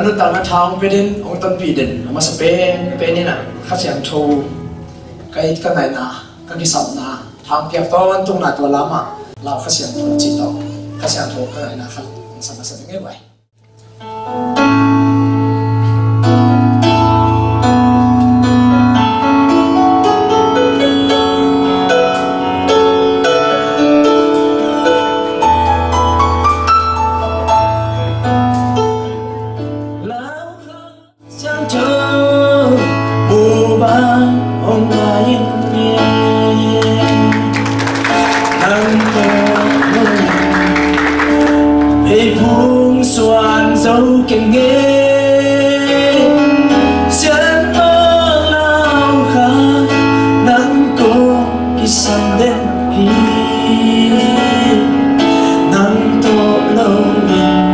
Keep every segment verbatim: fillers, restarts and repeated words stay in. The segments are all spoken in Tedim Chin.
Nuntakna tha hong pia den, hong tonpih den a masa pen pen in ah Kha Siangtho ka it ka ngaihna, ka kisapna tha hong piak tawntung na tua lamah lau Kha Siangtho cih tawh Kha Siangtho ka ngaihna khat hong sa masa ding hi vai. Siangtho, buh bang hong ngai in, nang tawh ei phung suan zo keng e. Siangtho, lau kha, nang kong kisam den hi. Nang tawh lo in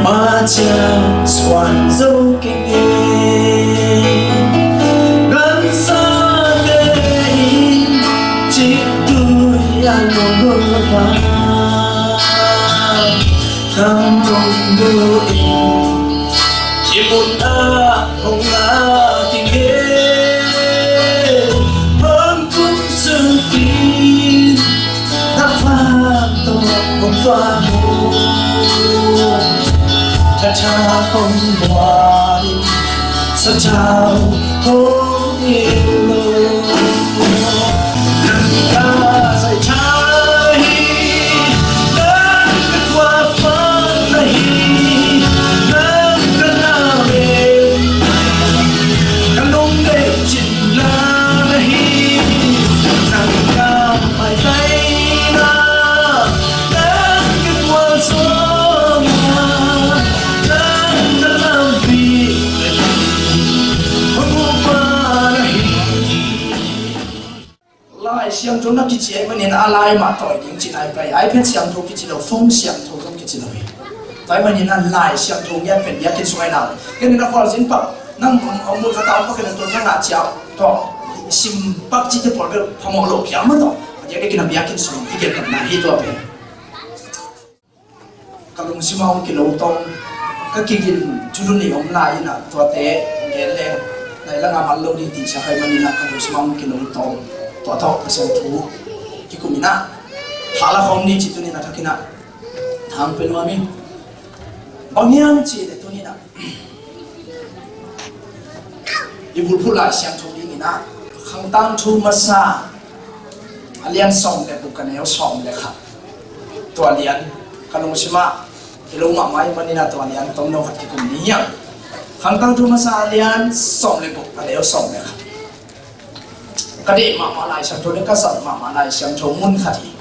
ma ciang suan zo keng e. Gansa te in cik tui a lo ba, nang tawh lo in i mun a hong a keng e. Hong kum sung kin na vang tawh hong tua mu. Tha tha hong buan in sa tha hong in lo. Nang ka zai tha hi, nang ka tua pan na hi, nang ka na ve. Ka lungdei cin la na hi, nang ka maitai na, nang ka gual suang na, nang ka lampi na hi, hong upa na hi. Lai Siangtho na kici ahih manin a lai mah tawi ding cih nai pai. iPad siangtho kici lo, phone siangtho zong kici lo hi. Tua ahih manin a Lai Siangtho ngiat pen biakinn sung ahi na. Ken in a khualzin pak nang a mun khat a om pak in a tun kha ngah ciang tawh sim pak cihte pawl bel phamawh lo piang mah tawh. A diakdiakin a biakinn sung i gen na hi tua pen. Ka lungsim ah hong kilo tawm, ka kigin thulu nih om lai in ah tuate gen leng nai langa man lo ding tihsia ka hih manin ah ka lungsim ah hong kilo tawm. Tua tawh Kha Siangtho kikum in ah tha la khawm ni cih tuni in ah thakin ah tha hong pia nuam ing. Bang hiam cih leh tuni in ah i bulphuh Lai Siangtho ding in ah Khangtangthu masa a lian sawm le guk, a neu sawm le khat. Tua lian ka lungsim ah kilo mahmah ahih manin ah tua lian tomno khat kikum ni hiam? Khangtangthu masa a lian sawm le guk, a neu sawm le khat. Ka deih mahmah Lai Siangtho le ka zat mahmah Lai Siangtho mun khat hi.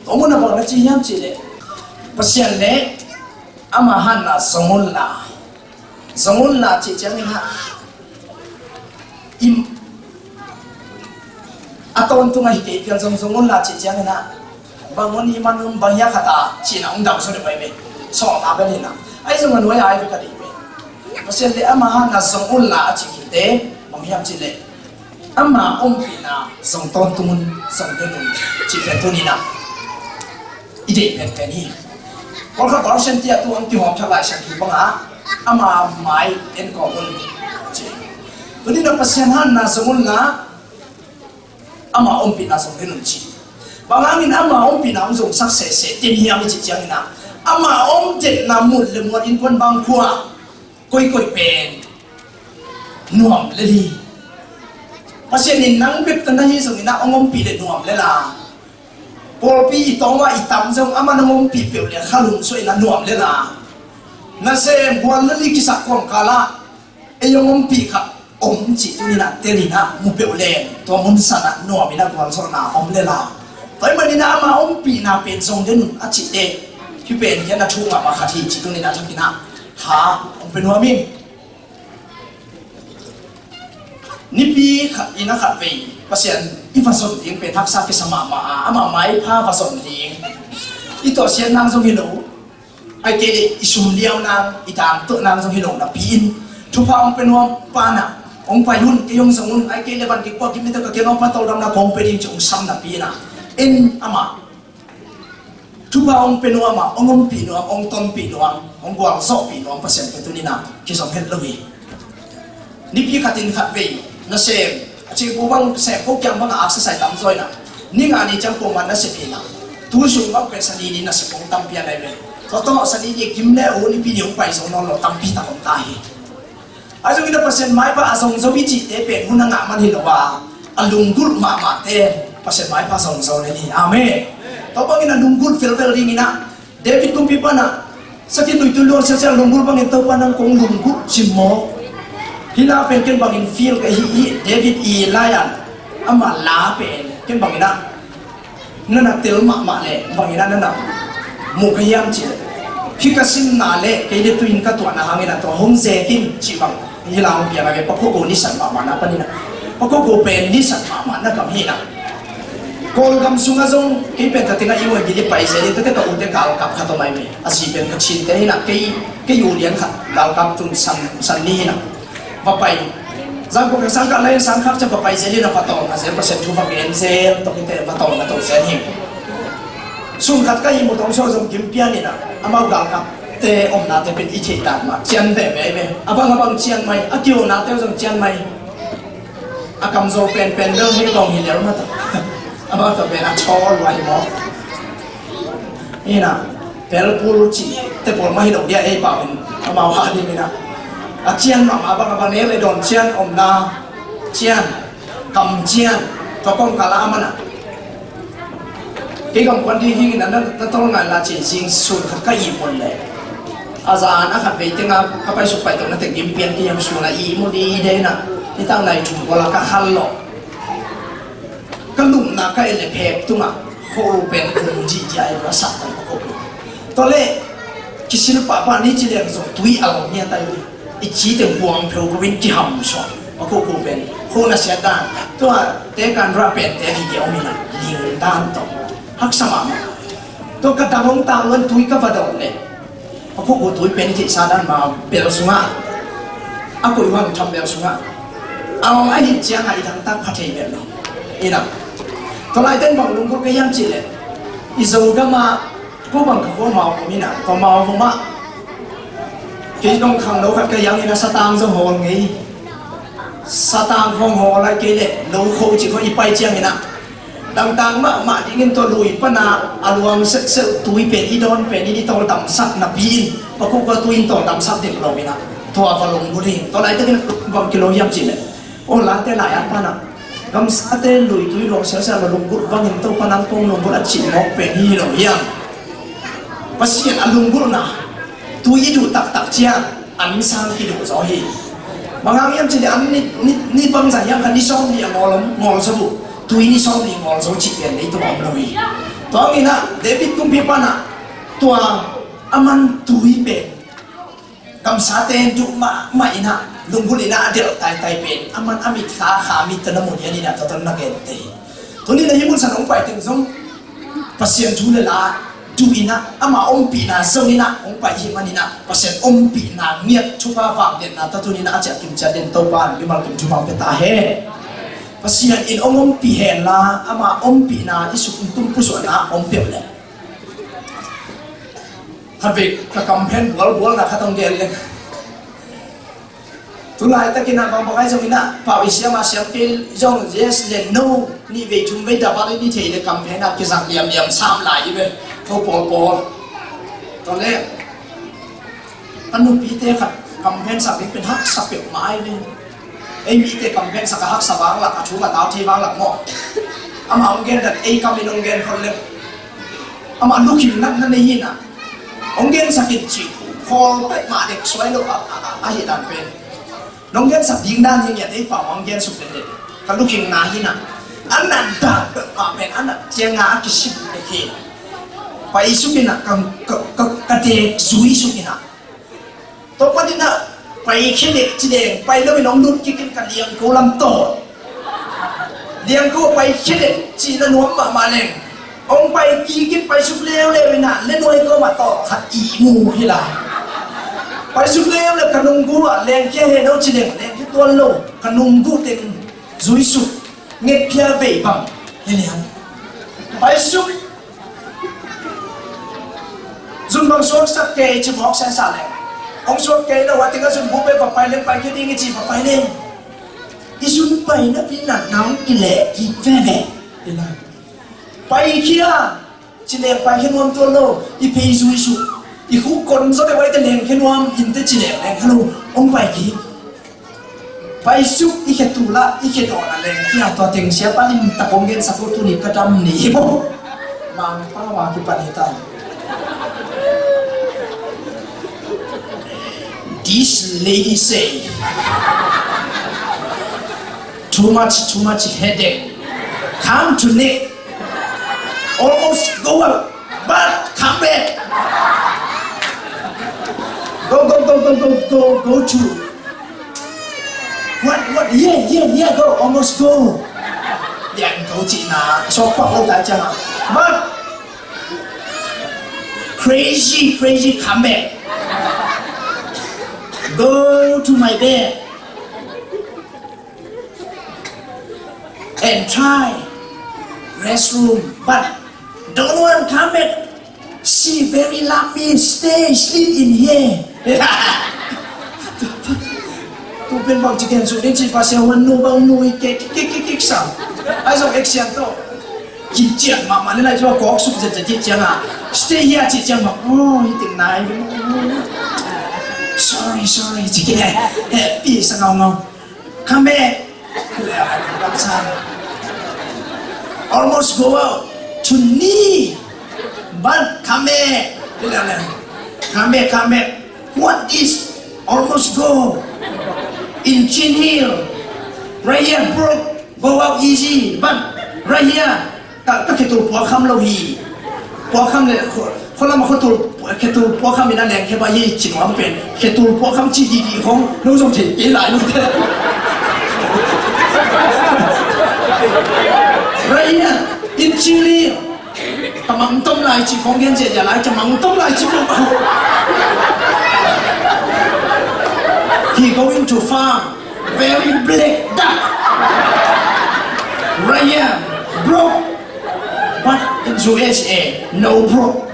Tua mun ah bang na ci hiam cih leh, Pasian le ama hatna zong un la, zong un la cih ciangin ah i, a tawntung ahi kei pian zong zong un la cih ciangin ah bang un i man un bang hiam khat a cih in ah hong dam zaw deuh ahi ve. Sawlna bel in ah ahi zong a nuai a ahi ve ka deih ve. Pasian le ama hatna zong un la a cih khitte bang hiam cih leh ama ompihna zong tawntung un, zong den un cih pen tuni in ah i deih penpen hi. Pawlkhat Kolossian te ah tu hong kihawm thak Lai Siangtho bangah ama mai en kawm un ci. Tuni in ah Pasian hatna zong un la, ama ompihna zong den un ci. Bang hangin ama ompihna hong zongsak sehseh den hiam i cih ciangin ah ama om denna mun le mual, innkuan bang khua koikoi pen nuam lel hi. Pasian in nang bek tawh na hi zongin ah hong ompih leh nuam lel a, pawlpi i tawm ah i tam zong amah in hong ompih peuh leh kha lungsuah in ah nuam lel a, nasem gual lel i kisak kawmkal ah ei hong ompih kha om cih tuni in ah tel in ah mu peuh leng tua mun san ah nuam in ah gualzawhna om lel a. Tua ahih manin ah ama ompihna pen zong den un a cih teh hih pen hiah na thu mahmah khat hi cih tuni in ah thakin ah tha hong pia nuam ing. Nipi khat in a khatvei Pasian i va zon ding pen haksa kisa mahmah a, amah maipha va zon ding. I tuahsiat nang zong hi lo, ahih kei leh i sum liau nang, i tangtuah nang zong hi lo napi in thupha hong pia nuam pa in ah hong pai un, kei hong zong un, ahih kei leh van kik pua kik mi tawh ka kiang hong pai tawldamna kong pia ding ci hong sam napi in ah en amah thupha hong pia nuam a, hong ompih nuam, hong tonpih nuam. Hong gualzawhpih nuam Pasian pen tuni-in ah kizom het lo hi. Nipi khatin khatvei nasem, a cingpu bang sem, ko kiang bangah exercise tamzaw in ah, ni nga ni ciang peuhmah nasep hi in ah, tu sung bang pen Sani ni nasep hong tampi a nai ve. Tua tawh Sani ni kim le uh Nipi ni hong pai zo nawn lo tampi tak hong ta hi. Ahi zongin ah Pasian maipha a zong zo i cihte pen hun a ngah man hi lo a, a lunggulh mahmahte Pasian maipha zong zo len hi. Amen. Tua bangin a lunggulh velvel dingin ah David kumpipa in ah sakhi luitui luang siasia lunggulh bangin Topa nang kong lunggulh cimawh. Hih la pen ken bangin feel ka hi hi, David i lai-in ama la pen ken bangin ah na na tel mahmah leh bangin ah na na mu ka hiam cih leh, hih ka simna leh kei le tu-in ka tuahna hangin ah tua hong zekin cih bang hih la hong piang a ve. Pakhuaku nisat mahmah na panin ah, Pakhuaku pen nisat mahmah na kam hi in ah, Kawlgam sungah zong kei pen ka tengah i uai gili pai zel in, tate ka ute galkap khat om ai ve. A zi pen ka Chinte hi in ah, kei, kei u lian khat galkap tun san, san ni hi in ah va pai. Zangkong ka sangkah lai in sangkhak ciang va pai zel in ah va tawng a zel, Pasian thu va gen zel, tawh kite va tawng a tawh zel hi. Sun khat ka ihmut hong suak zong kim pian in ah, amau galkapte omnate pen i theih dan mah cian veve ve. A bang a bang cian mai, a kiunate zong cian mai. A kamzaw penpen bel hei tawng hi lel mah ta. A bang tawh pen a thaw lua hi maw. Hi in ah, pelpul cih te pawl mah hi lo dia ei pau in, amau ha ding in ah. A cian mah a bang a bang ne le dawn cian, omna cian, kam cian, tua kong kala a man ah. Kei gam kuan ding hi in ah, na, na tol ngai la cih zing sun khat ka ihmut leh, a zan a khat vei tengah ka paisuk paito na teng kim pian kei hiam, sun a ihmut i de in ah, nitak nai thum pawl a ka khal lawh. Ka lupna ka et leh phek tungah khuaru pen kum dihdia i ruahsak tai ka khuaru. Tua leh kisil pahpah ni ci leng zong tui a lo ngiat tai uh. I ci teng buang pheu ko in kihamsuah. A khuaru pen khuana siat dan. Tua te kan ruah pen te hi dia om in ah, ling dan tawh haksa mahmah. Tua ka dang hong tang luan tui ka va dawh leh, a khuaku tui pen i theihsa dan mah bel sungah, a koih huang tham bel sungah, a ong ahih ciangah i dangtak pha thei bel lo. In ah, tua laiten bang lunggulh ka hiam cih leh, i Zogam ah ko bang ka khua Mawvom in ah, tua Mawvom ah kei zong khangno khat ka hi hangin ah satang zong hawl ngei. Satang hong hawl lai kei leh lo kho cih khawng i pai ciangin ah, dangtak mahmah dingin tua lui pana a luang setsel tui pen i dawn pen in i tawldamsak napi in, pakuk a tui in tawldamsak ding lo in ah, tua va lunggulh hi. Tua laitakin bang kilo hiam cih leh, aw late lai-at pana gamsate lui tui luang setsel a lunggulh bangin Topa nang kong lunggulh a cih mawk pen hi hi lo hiam? Pasian a lunggulhna tui i duh taktak ciang an sang kiduh zaw hi. Bang hang hiam cih leh an ni, ni, ni bangzah hiam kha ni sawmli a ngawl om, ngawl zo uh. Tui ni sawmli ngawl zo cih pen leitung a om lo hi. Tua hangin ah David kumpipa in ah tua a man tui pen gamsate duh mahmah in ah lunggulh in ah a delh taitai pen a man a mit kha kha mit tawh na mu lian in ah tua tawh na gen tei hi. Tuni-in ah hih mun san hong pai teng zong Pasian thu le la duh in ah, ama ompihna zong in ah hong pai ahih manin ah, Pasian ompihna ngiat thupha vangliatna tawh tuni-in ah a ciah kim ciat den Topa in mimal kim thupha hong pia ta hen. Pasian in hong ompih hen la, ama ompihna i suk tung pusuahna hong pia uh leh, khatvei ka kamphen bualbualna khat hong gen leng. Tulaitakin ah bangbang ahi zongin ah pau i siam a siam kei zong yes le no nih vei thum vei double i ni thei le kamphen ah kizang liamliam sam lai i ve. Ko pawlpawl. Tua leh a nupite khat kamphen sak ding pen haksa peuhmah ahi ve. Ei mite kamphen sak a haksa vanglak, a thu a tau thei vanglak maw? Amah hong gen dan ei kam in hong gen khol leh amah lukhin natna nei hi in ah, hong gensak in cih khawl peuhmah dek suai lo a, a, a, ahi dan pen. Nong gensak ding dan hi ngiat ei pau hong gen suk den den. Ka lukhin na hi in ah, a nat dan peuhmah pen a nat ciang a a kisim dek hi. Paisuk in ah, ka, ka, ka, ka dek zuisuk in ah. Tua panin ah paikhia leh ci leng, pai loin hong lut kik in ka liangko lam tawh. Liangko paikhia leh cihna nuam mahmah leng. Hong pai kik in paisuk leuleu in ah, le nuai ko mah tawh khat ihmu hi lai. Paisuk leuleu ka nunggu ah lengkhia hen aw ci leng, lengkhia tuan lo, ka nunggu teng zuisuk, ngetphia vei bang hi liang. Paisuk Zun bang suaksak kei ci mawk sensa le. Hong suak kei lo a tingah zun bu pe va pai leng, pai kei ding i ci va pai leng. I zun pai napi na nang i leh kik veve. Pai khia. Ci leng pai khia nuam tuan lo. I phei zui su. I khuk kon zaw te vai te leng khia nuam in te ci leng leng khia lo. Hong pai kik. Paisuk i khe tul ah i khe dawn a leng kia tua teng siapa lim tak hong gensak uh tuni ka dam ni hi maw? Mangpau a kipan hi ta. This lady say, "Too much, too much headache. Come to neck." Almost go out, but come back. Go, go, go, go, go, go, go to. What, what? Yeah, yeah, yeah, go, almost go. Lian go cihna, sawkpak lo ta ciang. But crazy, crazy, come back. Go to my bed. And try restroom, but don't want come back. She very love me, stay sleep in here. Tu pen bang ci ken su din ci pa sia wan nu bang nu i kek kek kek kek sa. Ai zong ek sian to. Ki cian ma ma ni lai cua kok suk zet zet ci ciang a. Stay here ci ciang ma. Oh, i ting nai. Sorry, sorry ci kek. Happy sa ngau ngau. Come back. Almost go out. To knee. But come back. Come back, come back. What is almost go? In Chin Hill. Right here, broke. Go out easy. But right here, ka, ka khetul puak kham lo hi. Puak kham le, kho, kho lam a khetul, khetul puak kham in a leng khe ba hi ci nuam pen. Khetul puak kham ci gigi khong, no zong thei kei lai lo te. Right here, in Chile, ka mang tom lai ci khong gen zia zia lai, ka mang tom lai ci khong. He going to farm, very black duck. Right here, broke. But in U S A, no broke,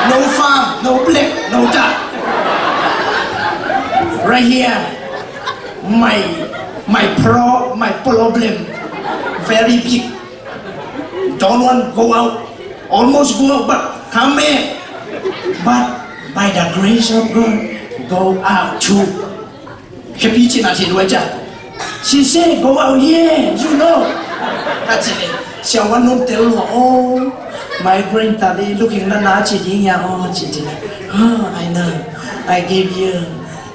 no farm, no black, no dark. Right here, my, my pro, my problem, very big. Don't want go out, almost go out, but come here. But by the grace of God, go out too. Khepi cina ci luai cia. She say, "Go out here, you know." Ka ci le, siawan nun tel lua, "Oh, my grandpa looking na na ci ding ya, oh," ci ding. "Ah, I know. I give you,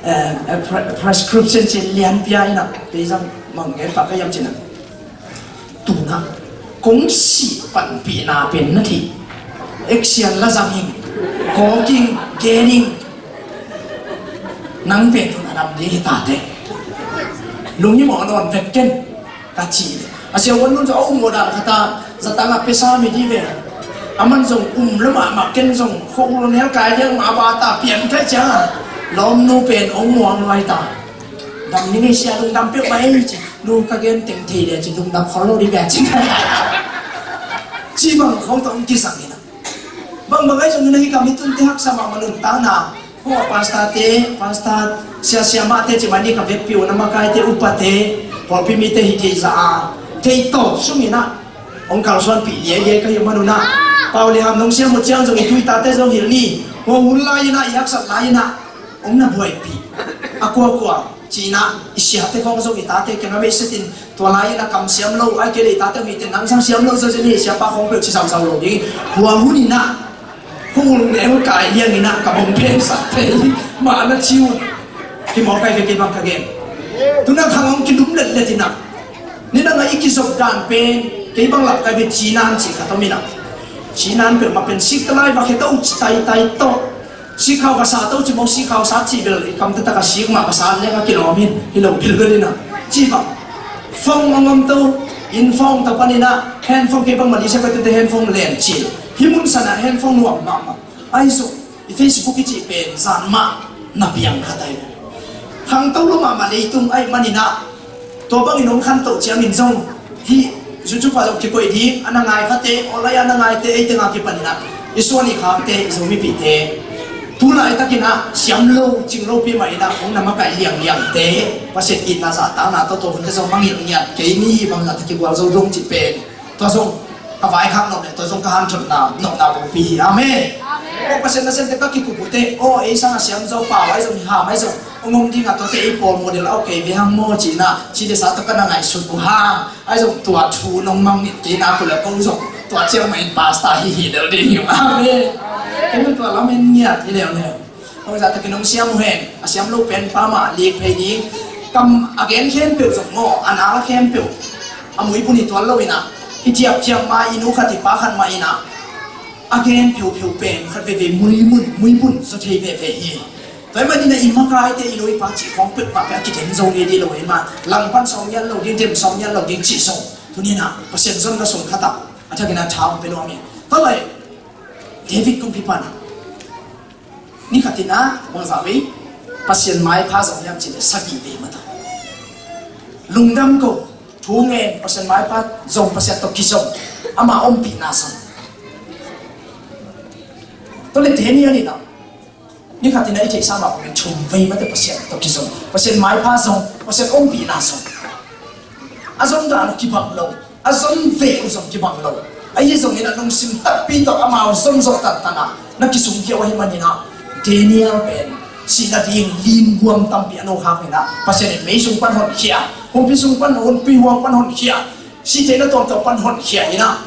uh, a pre-, prescription," ci lian pia ina. Pei zang mang ngen pa ka yam cina. Tuna kong sih panpihna pen na thei. Action la zang in, kawk in, gen in. Nang pen tuna dam ding hi tate. Lunghimawh nawn vet ken, ka ci le. A siavuan nun zong a um ngawh dan khat a, zatang a pesa mi dih ve. Aman zong um lua mahmah, ken zong khua ul nel kai diang mah a bata pian kai cia. Lawmnu pen ong muang luai ta. Dam ni ngei sia lungdam peuh mah ei ci. Nu ka gen teng thei le ci lungdam khol lo dih ve ci. Ci bang khong tawh ong kisang hi na. Bang bang ai zong hi na hi kam hi tun te haksa mah manun ta na. Khong a pastor te, pastor sia sia mah te ci mai ni ka vekpi uh na makai te upa te, pawlpi mi te hi thei za a. Thei tawp sung hi na. Ong kalsuanpih liailiai ka hi manun a. Pau le ham nong siam uh ciang zong i tui ta te zong hilh ni. Hua hun lai hi na, i haksat lai hi na. Ong na buaipih. A kuakua. Cina, i siate khong zong i tate keng a meisetin tua lai-in a kam siam lo, ai kei le i tate hong hite nang sang siam lo, zaw zia ni siapa khong peuh ci zauzau lo ding. Hua hun in a, hong ul neu kai liang in a, ka bong phen sak thei, mah na ci un. Ki mawk kai ve kei bang ka gen. Tuna khang hong kilum letlet in a. Ni nang a i kizop dan pen, kei bang lap kai ve Cina an ci khat om in a. Cina an peuh mah pen sik ka lai va khe ta uh ci taitai tawh. Sikhau ka sa to ci mawk, sikhau sa cih bel i kam taktak a sik mah ka sa leng a kilawm hi, hi lo bilbel in a. Cih bang phone a ngom to, inn phone to pan in a, handphone kei bang Malaysia pai tute handphone len cil. Hih mun san a handphone nuam mahmah. Ahi zong i Facebook i cih pen zan mah na piang khat ahi. Khangto lo mahmah leitung ahih manin a, tua bangin hong khantoh ciangin zong hih YouTube ah zong kikoih ding a na ngai khate, online a na ngaite, ei tengah kipanin ah i suan i khakte, i Zomipihte Tu laitakin ah siam lo cing lopi mah in ah hong na makaih liangliangte, Pasian itna zahtakna tawh tua hunte zong mangngilh ngiat kei ni, bangzah tawh kigual zo dong cih pen tua zong ka vaikhak nop le tua zong ka hanthotna nopna pumpi hi. Amen. Amen. Aw, Pasian nasemte ka kikup uhte, aw, ei sang a siam zo, pau ahi zong, ham ahi zong, hong om ding a, tuate ei pawl model a, aw, kei ve hang maw, ci-in ah, ci le sa tawh ka na ngaihsut uh hang. Ahi zong tua thu nong mangngilh kei nak uh leh ko zong tua ciang mah in pastor hi hi lel ding hi. Amen. Kei zong tua lam en ngiat hi leuleu. Bangzah takin hong siam uh hen, a siam lo pen pa mah lik phei ding. Kam a gen khempeuh zong maw, a nal khempeuh a muipun hi tuan lo in ah, hi ciapciap mah i nu khat i pa khat mah in ah, a gen pheupheu pen khat veve muipun, muipun zaw thei veve hi. Tua ahih manin ah i makaite, i nu i pa cih khawng peuhmah pen a kiden zo ngei dih lo hi mah, langpan sawm ngiat lo ding, dem sawm ngiat lo ding cih zong tuni in ah Pasian zonna sung khat ah a thakin ah tha hong pia nuam hi. Tua leh David kumpipa in ah ni khat in ah bangzah vei Pasian maipha zong hiam cih leh sagih vei mah ta. Lungdam ko, thu ngen, Pasian maipha zong, Pasian tawh kizom, ama ompihna zong. Tua leh Daniel in ah ni khat in ah i theihsa mah bangin thum vei mah ta Pasian tawh kizom, Pasian maipha zong, Pasian ompihna zong. A zom dan uh kibang lo, a zom vei uh zong kibang lo. Ahi zongin ah lungsim takpi tawh amau zom zawh tantan a na kisungkhia uh ahih manin ah Daniel pen sihna ding limguam tampi a nukhak in ah Pasian in mei sung pan honkhia, humpi sung pan, humpi huang pan honkhia, sihtheihna tuamtuam pan honkhia in ah,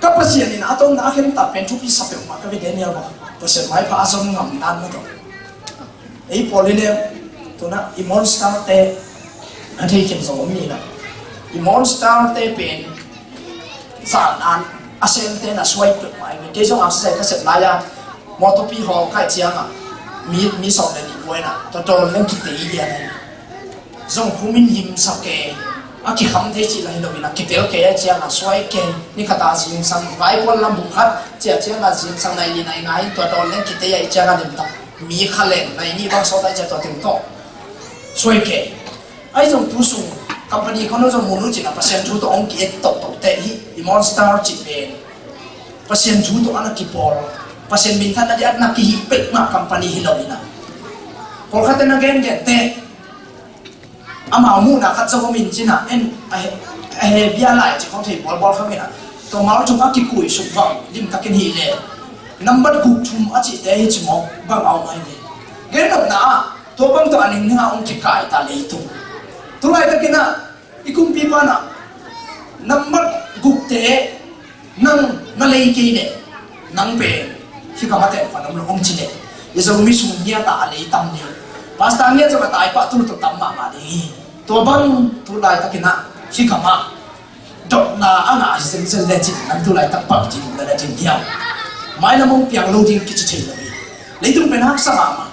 ka Pasian in a tawpna a khentat pen thupi sa peuhmah ka ve, Daniel bang Pasian maipha a zom ngam dan mah tawh. Ei pawl hi leh tu-in ah i monster-te a thei khin zong om ni in ah, i monster-te pen zan an a sente na suai peuhmah hi. Kei zong exercise ka sep lai-a mawtawpi hawl ka hih ciangah mi, mi sawm le nih buai in ah tua dawl leng kitei lian hi. Zong khum in limsak kei, a kikham thei cih lah hi lo in ah, kitel kei ahih ciangah suai kei. Ni khat a zingsang, vaikuan lam buk khat ciah ciangah zingsang nai li nai nga in tua dawl leng kitei ahih ciangah limtak mi kha leng nai nih bang sawt ahih ciah tua teng tawh suai kei. Ahi zong tu sung company khawng zong mu lo cin ah Pasian thu tawh hong ki-et tohtoh teh hi. I monster cih pen Pasian thu tawh a na kipawl, Pasian minthanna ding a na kihih peuhmah company hi lo in ah, pawlkhatte na gengen teh amau muhna khat zong om in cin ah, en a he, a he bia lai cih khawng thei bualbual khawng in ah, tua mal thum a kikuisuk bang limtakin hi leh nambat guk thum a cihte hi ci maw, bang a om ahi ve. Gen nopna ah tua bang tawh a ningning ah hong kikai ta leitung. Tu laitakin ah i kumpipa in ah nambat gukte nang na lei kei leh nang pen hih kam a teng khuan om lo, om ci leh i Zomi sung ngiat ah a lei tam ding. Pastor ngiat zong a tai pah tul tawh tam mahmah ding hi. Tua bang tu laitakin ah hih kam ah dotna a ngah hi zenzen lecin nang tu laitak bangci ding na na ding hiam? Mailam hong piang lo ding kici thei lo hi. Leitung pen haksa mahmah.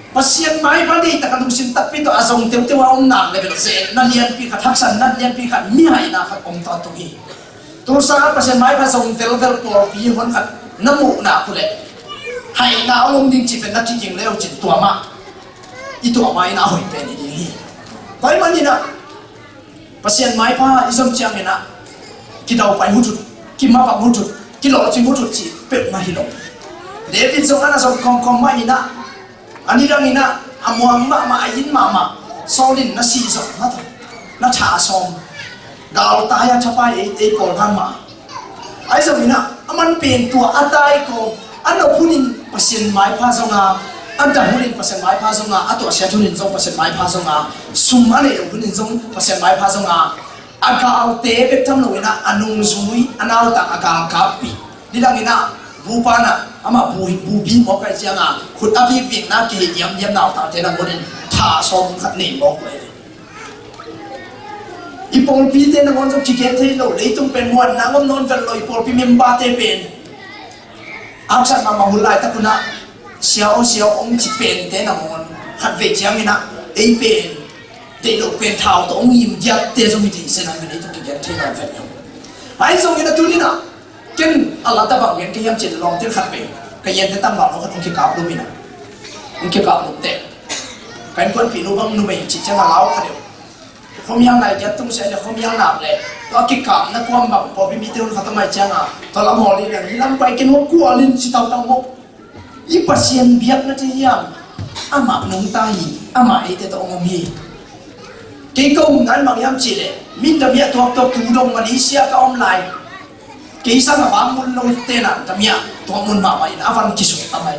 Pasian maipha deihtak a lungsim takpi tawh a zong teuteu a om nak leh bel zetna lianpi khat, haksatna lianpi khat, mihaina khat om tawntung hi. Tulsa ah Pasian maipha zong velvel pawlpi hon khat na muh nak uh leh haina a om ding cih pen na kiging le uh cin tua mah i tuah ma in a hoih pen hi ding hi. Tua ahih manin ah Pasian maipha i zom ciangin ah kidaupai huthut, kimavak huthut, kilawhcing huthut cih peuhmah hi lo. David zong a na zom kawmkawm mah in ah, a nidangin ah a muang mahmah, a yin mahmah Saul in na sih zong mah tawh na thah sawm, galtai a thapai ei, ei pawl bangmah. Ahi zongin ah aman pen tua a tai kawm a nop hunin Pasian maipha zong a, a dam hunin Pasian maipha zong a, a tuahsiat hunin zong Pasian maipha zong a, sum a neih loh hunin zong Pasian maipha zong a, a galte bek tham loin ah a nungzui, a nautang, a galkappi, nidangin ah bupa in ah amah bu, bu bih mawk ahih ciangin khut a vikvikna kihei diamdiam nautangte nangawn in thah sawm khat nei mawk uh hi. I pawlpite nangawn zong kigen thei lo, leitung pen muanna ngam nawn vet lo, i pawlpi member-te pen haksat mahmah hun laitak un ah sia aw sia aw hong ci pente nangawn khatvei ciangin ah ei pen deih loh pen thau tawh hong im giatte zong hi thei sen a, leitung kigen thei lo vet lo. Ahi zongin ah tuni-in ah ken a lata bang gen ka hiam cih leh lawmte khat vei ka yente tangval lo khat hong kikap lum in ah, hong kikap lum teh ka innkuanpihnu bang numei cih ciangin a lau kha deuh. Khuamial nai giat tung sia in ah khuamial nak leh tua kikapna kuam bang pawlpi mite hun khat a mai ciangin tua lam hawl in ah, hih lam pai ken hong kual in ci tautau maw. I Pasian biakna te hiam, amah nungta hi, amah eite tawh hong om hi. Kei ka umna in bang hiam cih leh, min damiah tuaktuak tu dong Malaysia ka om lai. Kei sang a bang mun lo tenah damiah tuak mun mahmah in a van kisuk a mai.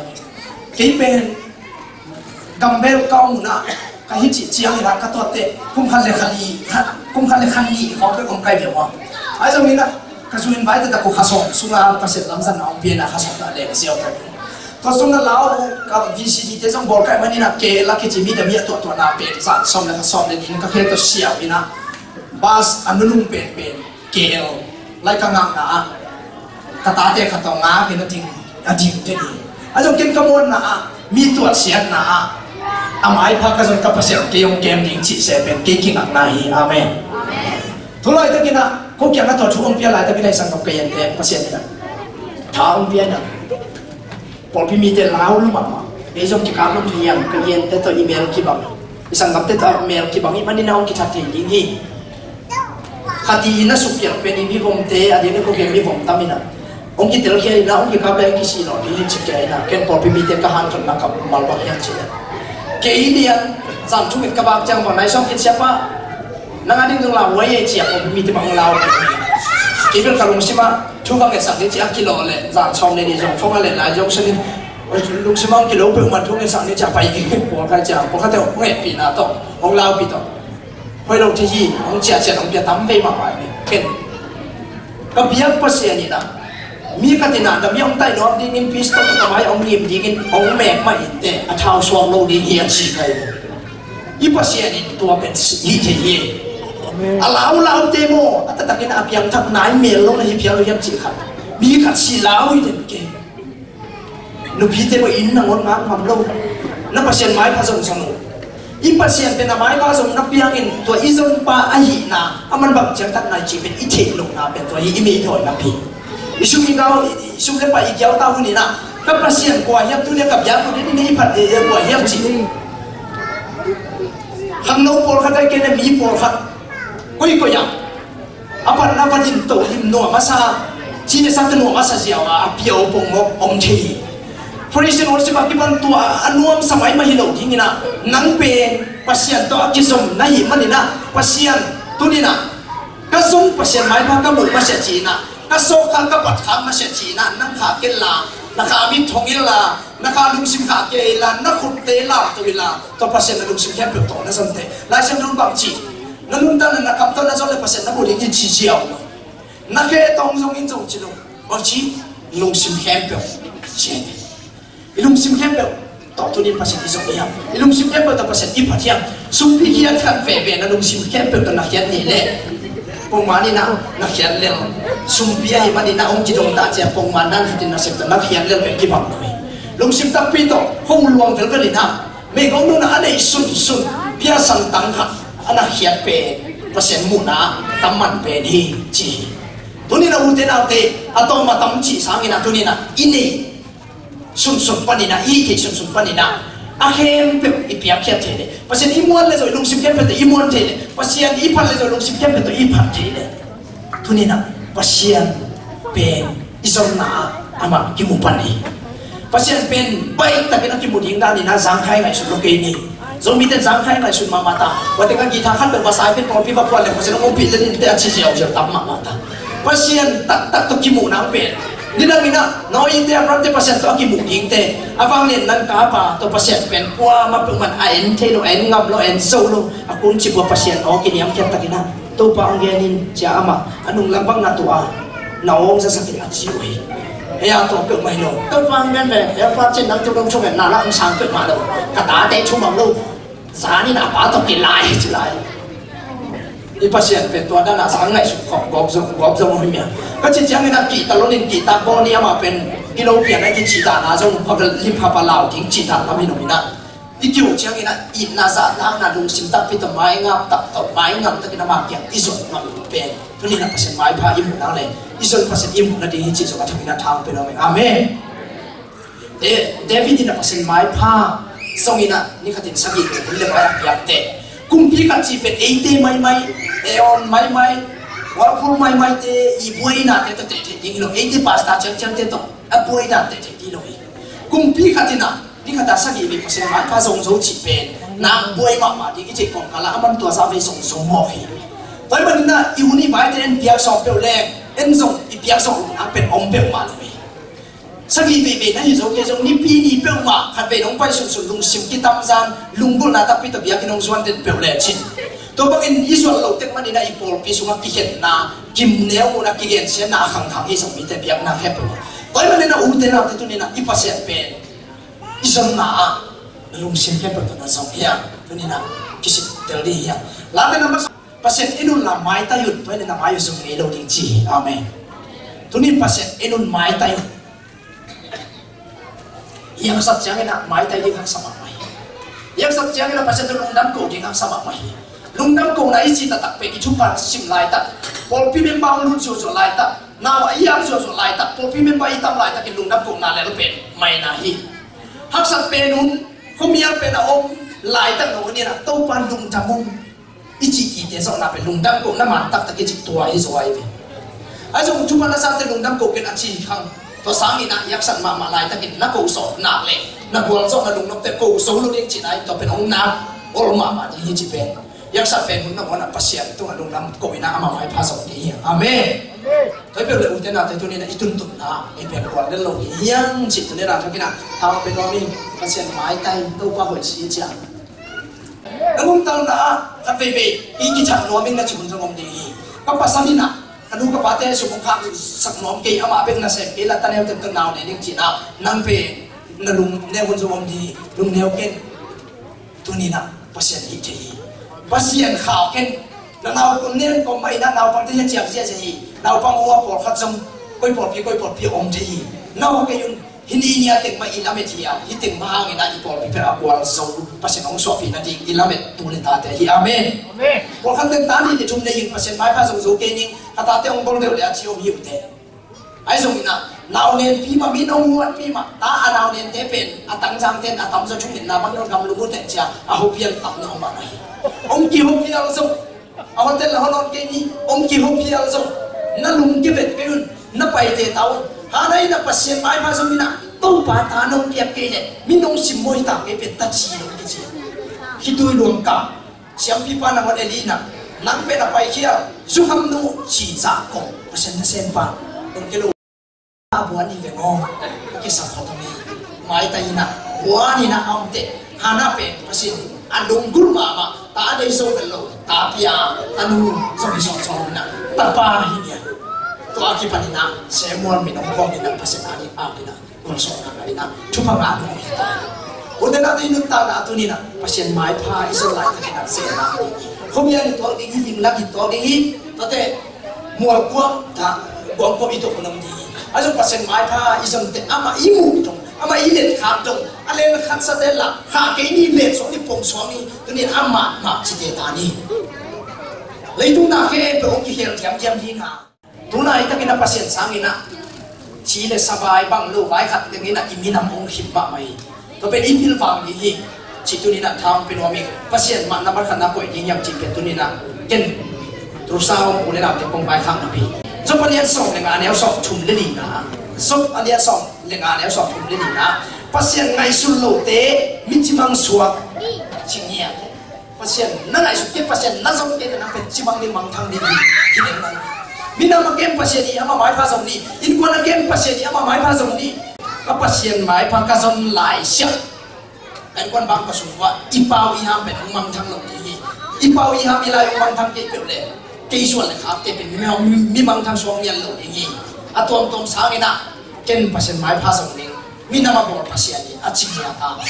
Kei pen Gambel ka om unah, ka hi cih ciang inah ka tuatte kum khat le kha li, kum khat le kha li khawng pek om kai viau a. Ahi zongin ah ka zu invite tak uh kha sawm sunga Pasian lamzang a om pian a kha sawm na le ka siau tak. Tua sung na lau ka V C D te zong bawl kai manin ah ke la kici mi damiah tuahtuahna pen zan sawm le kha sawm le nin ka khe tawh siau inah bas a nunung pen pen K L lai ka ngakna ah ka tate khat tawh ngak in a ding, a ding te ding. A zong ken ka muanna ah mi tuat siatna ah a maipha ka zon ka Pasian kei hong kem ding cih se pen kei kingakna hi. Amen. Thu laitakin ah ko kiang a tua thu hong pia laitakin ah i sanggam ka yente Pasian in ah tha hong pia in ah pawlpi mite lau lua mahmah. Kei zong kikap lum thei hiam, ka yente tawh i mel kibang, i sanggamte tawh mel kibang i manin a hong kithat thei ding hi. Khat i na sukpiak pen i mivomte a ding i ko gen mivom tam in ah hong kitelkhia in ah hong kikap le hong kisih lawh ding hi ci kia in ah ken pawlpi mite ka hanthotna ka malbak hiam ci le. Kei lian zan thum in ka bak ciang bang nai sawm kit siapa nang a ding zong lau huai e ci a pawlpi mite bang lau. Kei bel ka lungsim ah thu va ngetsak ding ci a kilawh leh zan sawm le nih zong phone a let lai zong sanin lungsim ah hong kilo peuhmah thu ngetsak ding ci a pai ding pawlkhat ci a pawlkhatte hong hehpihna tawh hong laupih tawh hoih lo thei hi hong ciahciah hong pia tam vei mahmah hi. Ken ka biak Pasian in ah mi khat in ah damiah hong taih nuam dingin pistol tawh ka mai hong ngim dingin hong mek mah in teh a thau suak lo ding hi a ci kai. I Pasian in tua pen hih thei hi. A laulaute maw a taktakin a piangthak nai mel lo na hi phial lo hiam cih khat mi khat si lau hi den ke. Nupite maw inn nangawn ngak ngam lo. Na Pasian maipha zong zong lo. I Pasian pen a maipha zong na piangin tua i zonpa ahihna a man bang ciangtak nai cih pen i theih lohna pen tua hi i meidawina pi. I sum i gau i sum le pai i giauta hun inah ka Pasian kua hiam tu le ka biak hun in i phat i kua hiam cih. Khangno pawlkhat ai kei le mi pawlkhat koi koi ah a patna va din to lim nuam a sa, cine sa ta nuam a sa ziau a a piau pongmawk om thei hi. Praise and worship a kipan tua a nuam sa mai mah hi lo dingin ah nang pen Pasian tawh a kizom na hi manin ah Pasian tunin ah ka zong Pasian maipha ka muh masiah ci-in ah ka sawk kha ka bat kha masiah ci-in ah nang kha ken la na kha mit thong illa na kha lungsim kha kei illa na khutte lamto illa tua Pasian na lungsim khempeuh tawh na zonte Laisiangtho bang ci na nuntakna na kam tawh na zon le Pasian na muh ding in ci ziau lo. Na khe tawng zong in zong ci lo. Bang ci lungsim khempeuh ci. I lungsim khempeuh tawh tunin Pasian i zong hiam? I lungsim khempeuh tawh Pasian i phat hiam? Sumpi khiat khat veve na lungsim khempeuh tawh na khiat ni le pongman in ah na khiat lel. Sumpi ahi manin ah hong kidong ta cia pongman dan khatin na sep tawh na khiat lel pen kibang lo hi. Lungsim takpi tawh hong luang velvel in ah meigong nunah a neih sunsun piasan tang khat a na khiat pen Pasian muhna tam man pen hi ci hi. Tunin a ute naute a tawm a tam cih sangin ah tunin ah i neih sunsun panin ah i theih sunsun panin ah a khempeuh i piakkhiat thei le Pasian i muan le zo i lungsim khempeuh tawh i muan thei le Pasian i phat le zo i lungsim khempeuh tawh i phat thei le. Tunin ah Pasian pen i zonna ah amah kimu pan hi. Pasian pen baih takin a kimu ding danin ah zangkhai ngaihsut lo kei ni. Zomite zangkhai ngaihsut mahmah ta. Wate ka guitar khat bel va sai pen pawlpi va puan le Pasian hong ompih le ninte a ci ziauziau tam mahmah ta. Pasian taktak tawh kimuh nang pen nidangin ah Noah-te Abraham-te Pasian tawh a kimuh dingte a vang nen nan kapa tawh Pasian pen kuamah peuhmah a en thei lo, a en ngam lo, a en zo lo. A kun cip uh a Pasian aw kiniamkhiat takin ah Topa hong gen in cia amah a nunglam bang na tuah a na awng zasak in a ci uh hi. Ei a tuah peuhmah hi lo. Topa hong gen ve ei a pa cin nang tu dong thungen na lah hong sang peuhmah lo. Ka tate thumang lo. Zanin a pa tawh kilai ci lai. I Pasian pen tua dana sang ngaihsut khawk gawp zong gawp zong hoi mia ka ci ciangin a kihta lonin kihta bawl ni amah pen kilo pian a kicih dana zong lim phapa lau ding cih dan lam hi lo inah. I kiu ciangin a itna zahtakna lungsim takpi tawh maingap tak tawh maingam takin amah kiang i zon ngam pen tunin a Pasian maipha i muh nang le i zon Pasian i muh nading hi cih zong a thakin a thang pen amen. David in a Pasian maipha zongin a ni khatin sagih le hun le vai a piakte kumpi khat cih pen eite maimai, Aeon maimai, Whirlpool maimaite i buainate tawh teh theih ding hi lo, eite pastor ciangciangte tawh a buainate teh theih ding hi lo hi. Kumpi khat in ah, ni khat ah sagih vei Pasian maipha zong zo cih pen, nak buai mahmah ding i cih kawmkal ah, a man tua zah vei zong zo mawk hi. Tua ahih manin ah, i hun i vaite en piak sawm peuh leng, en zong i piak sawm lo nak pen om peuhmah lo hi. Sagih veivei na hi zo kei zong, nipi ni peuhmah khat vei nong pai sunsun, lungsim kitamzan, lunggulhna takpi tawh biakinn hong zuan den peuh lecin, tua bangin i zuan lo tek manin ah i pawlpi sungah kikhenna, gimneu muhna, kigensiatna a khangkhang hi zong mite biakna khempeuh. Tua ahih manin ah ute naute tuni-in ah i Pasian pen i zonna ah na lungsim khempeuh tawh na zong hiam? Tuni-in ah kisittel ding hiam? Late nambat, Pasian en un la maitai un, tua ahih leh na mai uh zong ngei lo ding ci hi. Amen. Tuni-in Pasian en un maitai un. I haksat ciangin ah maitai ding haksa mahmah hi. I haksat ciangin ah Pasian tawh lungdam ko ding haksa mahmah hi. Lungdam kona i cih taktak pen i thupha sim laitak, pawlpi member hong lut zuahzuah laitak, nau a i ap zuahzuah laitak, pawlpi member i tam laitakin lungdam kona lel pen maina hi. Haksat pen un, khuamial pen a om laitak lo ni-in ah Topa lungdam un i cih cihte zawhna pen lungdam kohna man taktak i cih tua hi zaw ahi ve. Ahi zong thupha na sate lungdam ko ken a ci khang, tua sangin ah i haksat mahmah laitakin na ko sawt nak leh na gualzawhna lungnopte ko zo lo ding cihna hi. Tua pen hong nak ol mahmah ding hi cih pen, i haksat pen hun nangawn ah Pasian tungah lungdam ko-in ah ama maipha zong ding hi. Amen. Tua hi peuh leh ute naute tuni-in ah i tuntunna ei pen guallel lo ding hi hang cih tuni-in ah thakin ah thau pe nuam ing. Pasian maitai, Topa hoih ci hi ciang. Na nuntakna ah khat veivei i kithak nuam ing na cih hun zong om ding hi. Ka pasal in ah, ka nu ka pate sum hong khaksak nuam kei, amah bek nasem kei, la ta neu teng tawh nau ne ding cihna, nang pen na lungneu hun zong om ding hi. Lungneu ken. Tuni-in ah Pasian hih thei hi. Pasian khau ken. Na naupang nen kawm mah in ah naupangte hi a ciang ziahziah hi. Naupang uh a pawlkhat zong koi pawlpi koi pawlpi a om thei hi. Na aw kei un. Hih ni nia teng mah i lamet hi a, hih teng mah hangin ah i pawlpi pen a gualzo, Pasian hong suahpih nading i lamet tu le tate hi. Amen. Amen. Pawlkhat pen ta nih le thum nei in Pasian maipha zong zo kei ning, ka tate hong bol deuh le a ci om hi uh teh. Ahi zongin ah, naunenpi mah, min hong huatpi mah, ta a naunente pen a tangzangte in a tamzaw thungetna bang dong gamlum uh teh cia a hopial tamna om mahmah hi. Hong kihopial zong, a hotel a hong lawn kei ni, hong kihopial zong, na lungkia vet kei un, na paite ta un. Hana in ah Pasian maipha zong in ah, Topa ta nong piak kei leh min hong simmawh hi ta kei pen ta ci lo kici. Khitui luang kam. Siampipa nangawn Eli in ah, nang pen a paikhial, zukham nu ci zah kong, Pasian nasempa, dong kei lo. A buan hi veng aw, kisam khat om hi. Maitai in ah buan in ah a om teh, Hana pen Pasian in a lunggulh mahmah, ta a deih zo vet lo, ta pia, tanu zong hi sawtsawt in ah, tapa hi nia. Tua a kipan in ah Samuel min hong kawm in ah Pasian a ding ap in ah, gualzawhna ngah in ah thupha ngah ding hi ta. Ute naute i nuntakna ah tuni-in ah Pasian maipha i zon laitakin ah zehna ding hi. Khuamial i tuak ding hi, ling lak i tuak ding hi. Tuate mualkuam ta, kuamkuam i tuak hun om ding hi. Ahi zong Pasian maipha i zon teh amah i muh dong, amah i letkhak dong, a lel khat sate lah, khah kei ni, let suak ni, pom suak ni, tuni-in amah mah cite ta ni. Leitung na khempeuh hong kikhel thiamthiam ding a, tu laitakin ah Pasian sangin ah ci le sa vai bang lo vai khat tengin ah i minam hong khim mahmah hi. Tua pen i pilvang ding hi. Cih tuni-in ah tha hong pia nuam ing. Pasian mah nambat khatna koih ding hiam cih pen tuni-in ah ken Tulsa hong pu le naute kong vaikhak napi, Job a lian sawm le nga, a neu sawm thum le lina. Job a lian sawm le nga, a neu sawm thum le lina. Pasian ngaihsun lote mi cimang suak, ci ngiat. Pasian na ngaihsut kei, Pasian na zon kei, nang pen cimang ding, mangthang ding hi. Minam a kem Pasian hi, ama maipha zong ni. Innkuan a kem Pasian hi, ama maipha zong ni. Ka Pasian maipha ka zon lai siah, ka innkuan bang ka sung ua i pau i ham pen hong mangthang lo ding hi. I pau i ham i lai hong mangthang kei peuh leh, kei suan le khak kei pen mi, mi, mi mangthang suak ngian lo ding hi. A tuamtuam sangin ah ken Pasian maipha zong ding. Minam a bawl Pasian hi, a ci hi a ta. A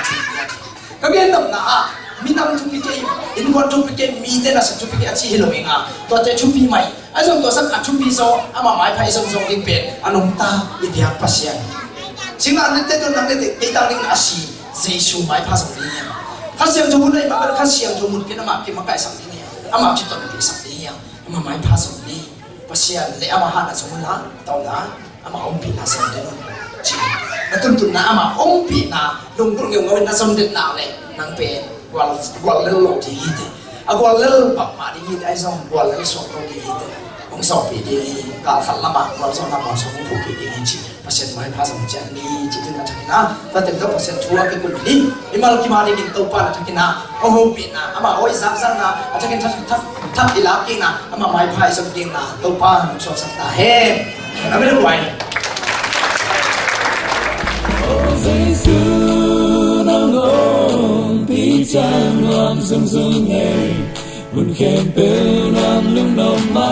ci hi a ta. Ka gen nopna ah, minam thupi kei, innkuan thupi kei, mite nasep thupi kei a ci hi lo ing a, tuate thupi mai. Ahi zong tua sang a thupi zaw, ama maipha i zong zong ding pen a nungta i biak Pasian. Singla nete tun nang nete kei tang ding a si, Jesu maipha zong ding hiam? Kha Siangtho mun nei mah, Kha Siangtho mun pen ama kimakaihsak ding hiam? Ama kitonpihsak ding hiam? Ama maipha zong ding. Pasian le ama hatna zong un la, tawh la, ama ompihna zon den un. Ci. Na tuntunna ama ompihna lunggulh ngeungau in na zon den nak leh nang pen gual, guallel lo ding hi teh. A guallel bangmah ding hi teh, ahi zong guallel suak lo ding hi teh. hong sawmpi ding hi. Kal khat lamah mualzawhna mualzawh hong phuhpih ding hi ci. Pasian maipha zong ciat ni ci. Tuni a thakin ah, tua teng tawh Pasian thu a kikum hi. Mimal kim a dingin Topa in a thakin ah hong hopihna, ama awi zakzakna a thakin thak, thak, thak i lak dingna, ama maipha i zong dingna Topa in hong suaksak ta hen. Na mi le guai. Jesu nang om pi ciang nuam zungzung nei. Hun khempeuh nuam lungnuam ma